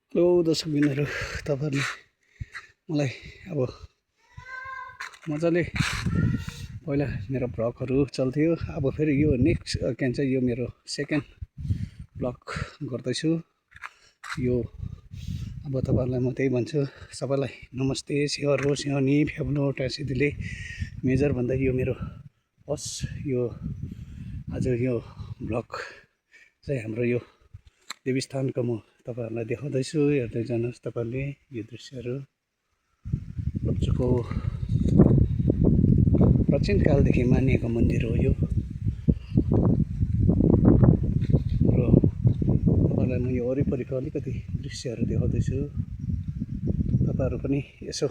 Hello दर्शकबिनहरू, तपाईँहरूले मलाई अब मजाले पहिला मेरो भ्लगहरू चल्थ्यो। अब फेरि यो नेक्स्ट के भन्छ यो मेरो सेकेन्ड भ्लग गर्दैछु। यो अब तपाईँहरूलाई म त्यही भन्छु, सबैलाई नमस्ते, स्योर हो स्योनी फ्याब्लो ट्यासिदीले मेजर भन्दा यो मेरो फर्स्ट यो आज यो भ्लग चाहिँ हाम्रो यो देवीस्थानको म तपाईँहरूलाई देखाउँदैछु। हेर्दै जानुहोस् तपाईँहरूले यो दृश्यहरू। लप्चूको प्राचीन कालदेखि मानिएको मन्दिर हो यो र तपाईँलाई म यो वरिपरिको अलिकति दृश्यहरू देखाउँदैछु। तपाईँहरू पनि यसो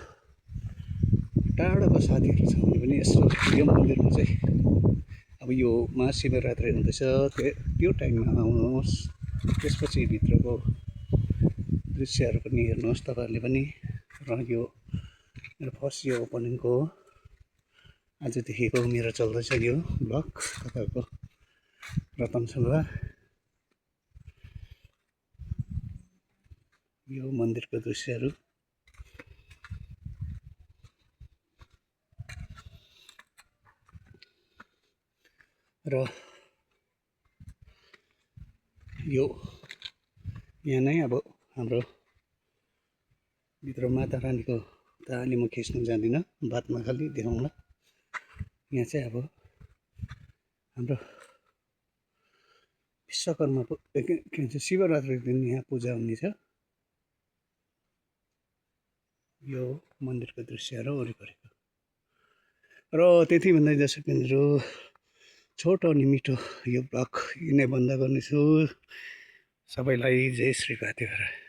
टाढाको साथीहरू छ भने पनि यसो यो मन्दिरमा चाहिँ अब यो महाशिवरात्रि हुँदैछ त्यो टाइममा आउनुहोस्। त्यसपछि भित्रको दृश्यहरू पनि हेर्नुहोस् तपाईँहरूले पनि। र यो मेरो फर्स्ट यो ओपनिङको आजदेखिको मेरो चल्दैछ यो भ्लग तपाईँहरूको रतनसँग। यो मन्दिरको दृश्यहरू र यो यहाँ नै अब हाम्रो भित्र माता रानीको कहानी म खिच्न जाँदिनँ, बादमा खालि देखाउँला। यहाँ चाहिँ अब हाम्रो विश्वकर्मा के भन्छ शिवरात्रिको दिन यहाँ पूजा हुने छ। यो मन्दिरको दृश्यहरू वरिपरिको र त्यति भन्दै दर्शकबिनहरू छोटो अनि मिठो यो भ्लग यिनै बन्द गर्नेछु। सबैलाई जय श्री कातेश्वर।